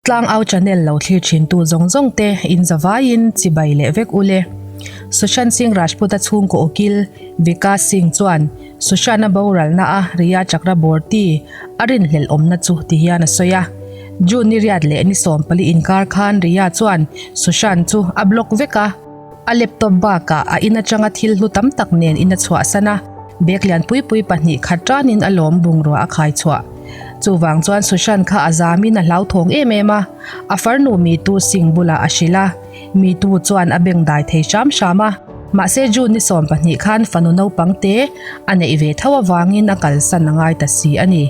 Tlangau channel lo thlir thintu zawng zawng te in zavaiin chibai leh vek u le. Sushant Singh Rajput-a chhungkaw ukil Vikas Singh chuan Sushant-a boralna a Rhea Chakraborty a rinhlelh awmna chu ti hian a sawi a. June ni riat leh ni 14 inkar khan Rhea chuan Sushant chu a block vek a. A laptop bakah a in atanga thil hlu tam tak nen in a chhuahsan a, bag lian pui pui pahnih khat tanin a lawm bungrua a khai chhuah. Chuvang chuan Sushant kha a zamin a hlauthawng em em a, a farnu Mitu Singh bulah a hrilh a, Mitu chuan a beng dai thei hram hram a. Mahse June ni 12 khan fanu naupang te a neih ve tho avangin a kalsan a ngai ta si a ni,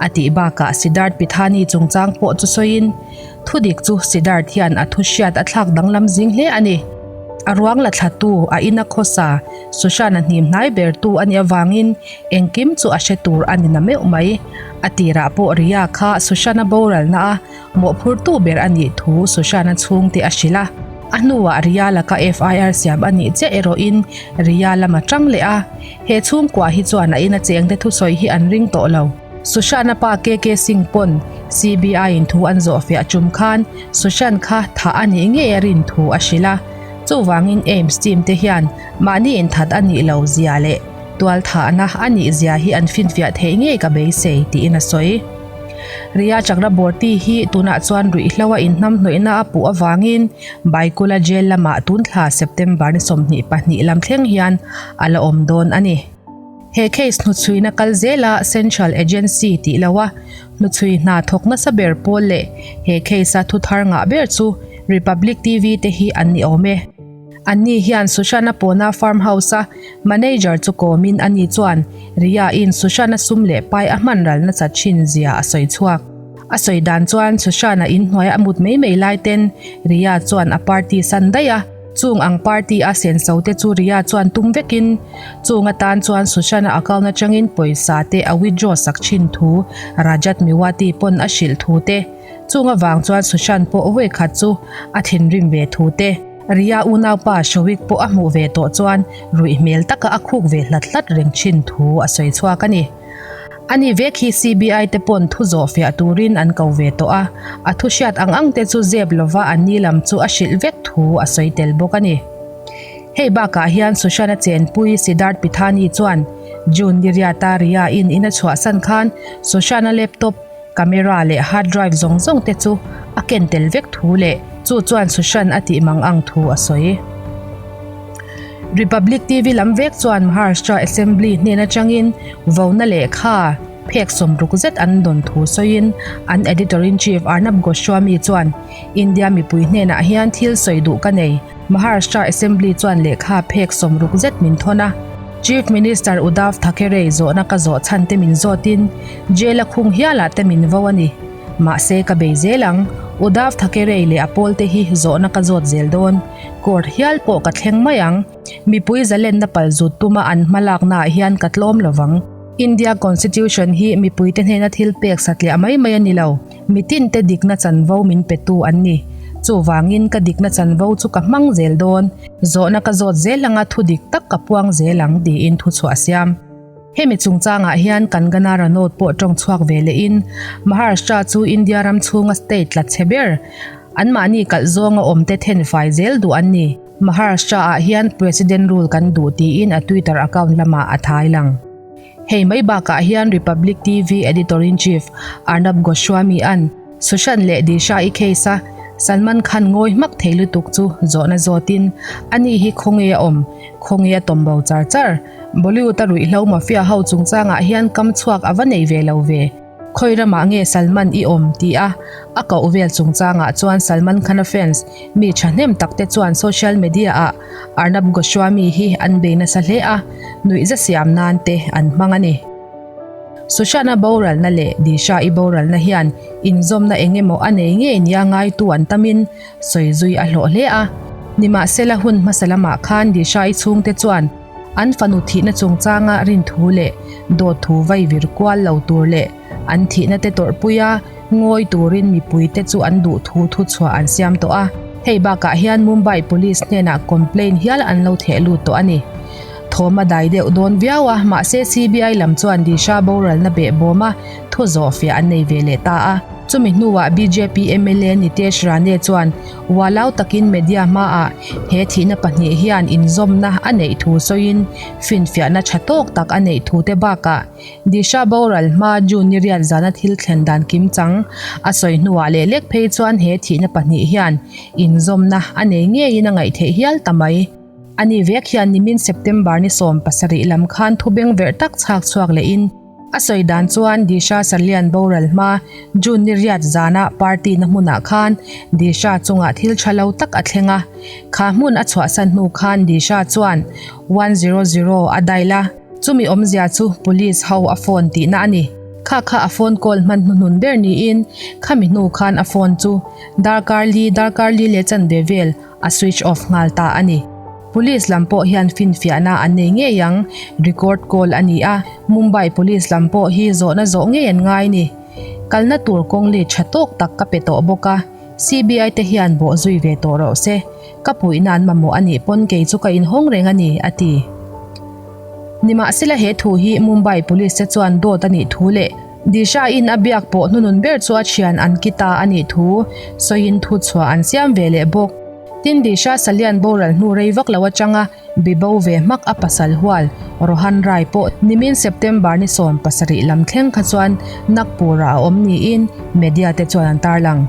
a tih bakah Siddharth Pithani chungchang pawh chu sawiin, Thudik chu Siddharth hian a thu hriat a thlak danglam zing hle a ni. A ruang la thlatu, a ina khawsa, Sushant-a hnim hnai bertu a nih avangin engkim chu a hre tur a ni na meuh mai. A tirah pawh Riya kha Sushant-a boralna a mawhphurtu ber a nih thu Sushant-a chhungte a hrilh a. A hnuah Riya laka FIR siam a nih chiah erawhin Riya lam a tang leh a. He chhungkua hi chuan a ina chengte thusawi hi an ring tawh lo. Sushant-a pa KK Singh pawn CBI in thu an zawhfiah tum khan Sushant kha thah a nih ngei a rin thu a hrilh a. Chuvangin AIIMS team te hian mahni inthat a nih lo zia leh tual thahna a nih zia hi an finfiah theih ngei ka beisei tiin a sawi. Rhea Chakraborty hi tunah chuan ruihhlo a inhnamhnawihna a puh avangin Baikula Jail lamah tun thla September ni 22 lam thleng hian a la awm dawn a ni. He case hnuchhuina kal zela Central Agency tih loha hnuchhui hna thawk nasa ber pawl leh he case-a thu thar ngah ber chu Republic TV te hi an ni awm e. Anni hian Sushant-a pawna farm house-a manager chu kawmin ani chuan Riya-in Sushant-a sum leh pai a hman ral nasat thin zia a sawi chhuak. A sawi dan chuan Sushant-a inhnuai a mut mai mai lai ten Riya chuan a party san daih a. Chung ang party a senso te chu Riya chuan tum vekin chung atan chuan Sushant-a account atangin pawisa te a withdraw sak thin thu Rajat Mewati pawn a hrilh thu te, chung avang chuan Sushant pawh vawi khat chu a thinrim ve thu te, Riya unaupa Showik pawh a hmuh ve tawh chuan ruih hmel taka a khuk ve hlat hlat reng thin thu a sawi chhuak a ni. Ani vek hi CBI te pawn thu zawh fiah turin an ko ve tawh a, a thu hriat ang ang te chu zep lova an ni lam chu a hrilh vek thu a sawi tel bawk a ni. Hei bakah hian Sushant-a chenpui Siddharth Pithani chuan June ni riata Riya in in a chhuahsan khan Sushant-a laptop, camera leh hard drive zawng zawng te chu a ken tel vek thu leh chu chuan Sushant a tih mang ang thu a sawi. Republic TV lam vek chuan Maharashtra Assembly hnen atangin vona lehkha phek sawmruk zet an dawn thu sawiin an Editor-in-Chief Arnab Goswami chuan India mipui hnenah hian thil sawi duh ka nei. Maharashtra Assembly chuan lehkha phek sawmruk zet min thawn a. Chief Minister Uddhav Thackeray zawhna ka zawh chhan te min zawtin jail a khung hialah te min vo a ni. Mahse ka bei zel ang. Uddhav Thackeray leh a pawlte hi zawhna ka zawt zel dawn. Court hial pawh ka thleng mai ang. Mipui zalenna pal zut tuma an hmalaknaah hian ka tlawm lovang. India Constitution hi mipuite hnena thil pek satliah mai mai a ni lo. Mitinte dikna chanvo min petu an ni. Chuvangin ka dikna chanvo chu ka hmang zel dawn. Zawhna ka zawt zel anga thu dik tak ka puang zel ang tiin thuchhuah a siam. Hemi chungchangah hian Kangana Ranaut pawh tawng chhuak ve lehin Maharashtra chu India ram chhunga state tla chhe ber, anmahni kalh zawnga awmte then fai zel duh an ni. Maharashtra-ah hian President rule kan duh tiin a Twitter account lamah a thai lang. Hei mai bakah hian Republic TV Editor-in-Chief Arnab Goswami-a'n Sushant leh Disha-i case-a Salman Khan ngawi hmak thei lutuk chu zawhna zawtin ani hi khawnge a awm, khawnge a tawm bo char char. Bollywood-a ruihhlo mafia ho chungchangah hian kam chhuak a va nei ve lo ve. Khawi ramah nge Salman i awm? ti a a koh vel chungchangah chuan Salman Khan-a fans mi thahnem takte chuan social media-ah Arnab Goswami hi an bei nasa hle a, nuihza siam nan te an hmang a ni. Sushant-a boralna leh Disha-i boralna hian inzawmna eng emaw a nei ngei nia ngaitu an tamin sawi zui a hlawh hle a. Nimahsela hun hmasa lamah khan Disha-i chhungte chuan an fanu thihna chungchanga rin thu leh dawt thu vai vir kual lo tur leh an thihna te tawrhpuia ngawi turin mipuite chu an duh thu thu chhuah an siam tawh a. Hei bakah hian Mumbai Police hnenah complaint hial an lo theh lut tawh a ni. Thawm a dai deuh dawn viau a, mahse CBI lam chuan Disha boralna behbawma thu zawhfiah an nei ve leh ta a. Chumi hnuah bjp mla Nitesh Rane chuan ualau takin media hmaah he thihna pahnih hian inzawmna a neih thu sawiin finfiahna tha tawk tak a neih thu te bakah Disha boral hma June ni riat zana thil thlen dan kim chang a sawi hnuah leh lek phei chuan he thihna pahnih hian inzawmna a nei ngeiin a ngaih theih hial ta mai. Ani vek hian nimin September ni 70 lam khan thu bengverh tak chhak chhuak lehin a sawi dan chuan Disha Salian boral hma June ni riat zana party na hmunah khan Disha chungah thil tha lo tak a thleng a, kha hmun a chhuahsan hnu khan Disha chuan 100 a dial a. Chumi awmzia chu police ho a phone tihna a ni. Kha kha a phone call hman hnuhnun ber niin khami hnu khan a phone chu darkar li darkar li leh chanve vel a switch off nghal ta a ni. Police lam pawh hian finfiahna an nei ngei ang, record call a ni a, Mumbai police lam pawh hi zawhna zawh ngei an ngai ni. Kalna tur kawng lit tha tawk tak ka pe tawh bawk a, CBI te hian bawh zui ve tawh rawh se. Ka puihna an mamawh a nih pawn kei chu ka inhawng reng a ni, a ti. Nimahsela he thu hi Mumbai Police te chuan dawt a nih thu leh Disha in a biak pawh hnunun ber chu a thian an ki ta a nih thu sawiin thu chhuah an siam ve leh bawk. Tin Disha Salian boral hnu rei vak lo atanga bibo ve hmak a pasal hual Rohan Rai pawh nimin September ni 17 lam thleng kha chuan Nagpur ah a awm niin media te chuan an tarlang.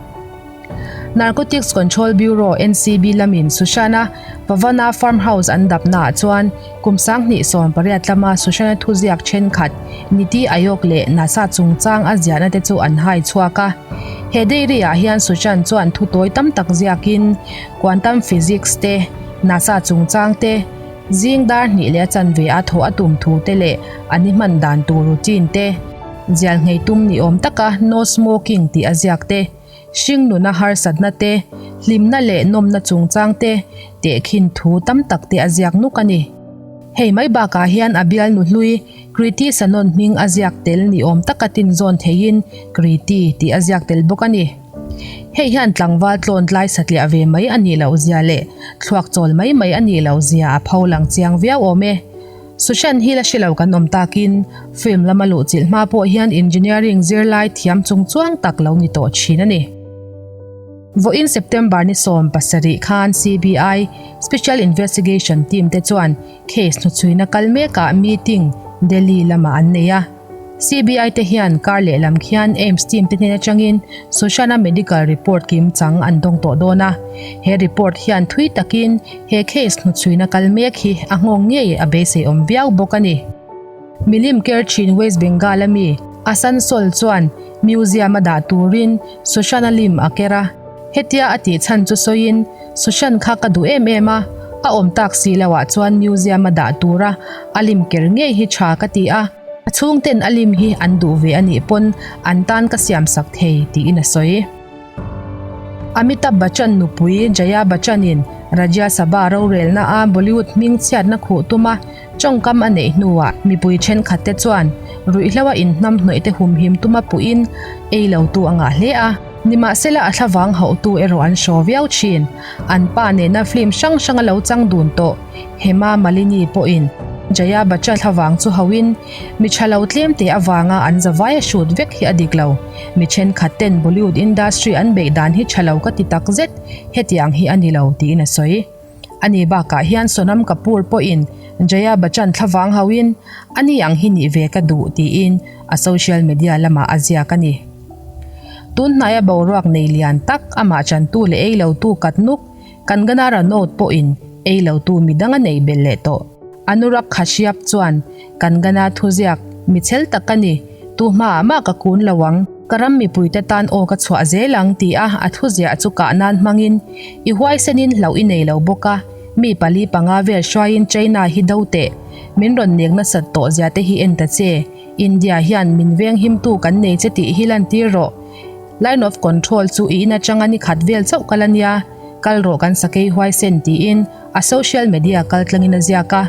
Narcotics Control Bureau, NCB, lamin Sushana Pavana Farm House an dapnaah chuan kum 2018 lama Sushana thuziak thenkhat Niti Aayog leh NASA chungchang a ziahna te chu an hai chhuak a. He dairy-ah hian Sushan chuan thu tawi tam tak ziakin Quantum Physics te, NASA chungchang te, zing dar hnih leh a chanve a thawh a tum thu te leh a ni hman dan tur routine te, zial nghei tum ni awm taka No Smoking tih a ziak te, Hringnuna harsatna te, hlimna leh nawmna chungchang te, tehkhin thu tam tak te a ziak nuk a ni. Hei mai bakah hian a bialnu hlui Kriti Sanon hming a ziak tel ni awm taka tinzawn theiin Kriti tih a ziak tel bawk a ni. Hei hian tlangval tlawn tlai satliah ve mai a nih loh zia leh thluak chawl mai mai a nih loh zia a pho lang chiang viau awm e. Sushant hi la hre lo kan awm takin film lama luhchilh hma pawh hian engineering zirlai thiam chung chuang tak lo ni tawh thin a ni. Vawiin September ni 70 khan CBI Special Investigation Team te chuan case hnuchhuina kal mekah meeting Delhi lamah an nei a. CBI te hian kar lehlam khian AIIMS team te hnen atangin Sushant-a medical report kim chang an dawng tawh dawn a. He report hian thui takin he case hnuchhuina kal mek hi a nghawng ngei a beisei awm viau bawk a ni. Milim ker thin West Bengal a mi Asansol chuan museum a dah turin Sushant-a lim a ker a. Hetia a tih chhan chu sawiin Sushant kha ka duh em em a, a awm tak si loah chuan museum a dah tura a lim ker ngei hi tha ka ti a. A chhungten a lim hi an duh ve a nih pawn an tan ka siam sak thei tiin a sawi. Amitabh Bachchan nupui Jaya Bachchan-in Rajya Sabha rorelna a Bollywood hming chhiatna khuh tuma tawngkam a neih hnuah mipui thenkhat te chuan ruihhlo a inhnam hnawih te humhim tuma puhin ei lo tu a ngah hle a. Nimahsela a thlavang hauhtu erawh an hraw viau thin. An pa nena film hrang hrang a lo chang dun tawh. Hema Malini pawhin Jaya Bachchan thlavang chu hauhin mi tha lo tlem te avanga an zavai a hrut vek hi a dik lo. Mi thenkhat ten Bollywood industry an beih dan hi tha lo ka ti tak zet, hetiang hi a ni lo tiin a sawi. Ani bakah hian Sonam Kapoor pawhin Jaya Bachchan thlavang hauhin ani ang hi nih ve ka duh tiin a social media lamah a ziak a ni. Tun hnaia boruak nei lian tak amah chantu leh ei lotu kat nuk Kangana Ranaut pawhin ei lotu midang a nei belh leh tawh. Anurag Kashyap chuan Kangana thuziak mi chhel tak ka ni, tu hmaah mah ka kun lo ang, ka ram mipuite tan aw ka chhuah zel ang ti a a thuziah chu kah nan hmangin i huaisenin hlauh i nei lo bawk a, mi pali panga vel hruaiin China hi do teh, min rawn nek nasat tawh zia te hi en ta che, India hian min veng himtu kan nei che tih hi lantir rawh. Line of control chu i in atanga ni khat vel chauh kal a nia, kal rawh kan sakei huaisen tiin a social media kal tlangin a ziak a.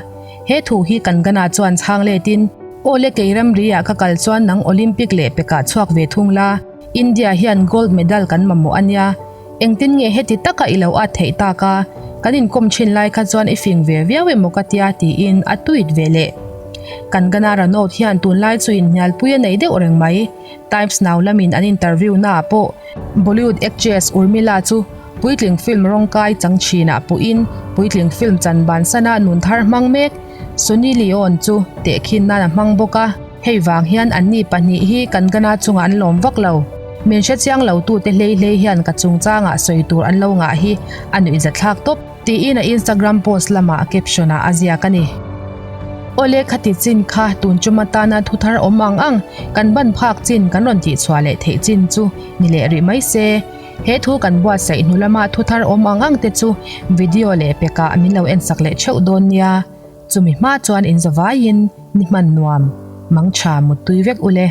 He thu hi Kangana chuan chhang letin, Aw le kei ramri ah ka kal chuan nang Olympic leh pekah chhuak ve thung la, India hian gold medal kan mamawh a nia, engtin nge heti taka i lo at theih tak a, kan inkawm thin lai kha chuan i fing ve viau emaw ka tia tiin a tweet ve leh. Kangana Ranaut hian tunlai chu inhnialpui a nei deuh reng mai. Times Now lamin an interview naah pawh Bollywood actress Urmila chu puitling film rawngkai chang thinah puhin puitling film chan bansana nun thar hmang mek Sunny Leone chu tehkhin nan a hmang bawk a. Hei vang hian anni pahnih hi Kangana chungah an lawm vak lo. Min hrechiang lo tute hlei hlei hian ka chungchangah sawi tur an lo ngah hi a nuihzathlak tawp. Tiin a Instagram post lamah caption ah a ziak a ni. Awle khati chin kha tun chum atana thu thar awm ang ang kan ban phak chin kan rawn tihchhuah leh theih chin chu ni leh rih mai se. He thu kan buatsaih hnu lama thu thar awm ang ang te chu video leh pekah min lo ensak leh theuh dawn nia. Chumi hma chuan inzavaiin ni hman nuam, mangtha muttui vek ule.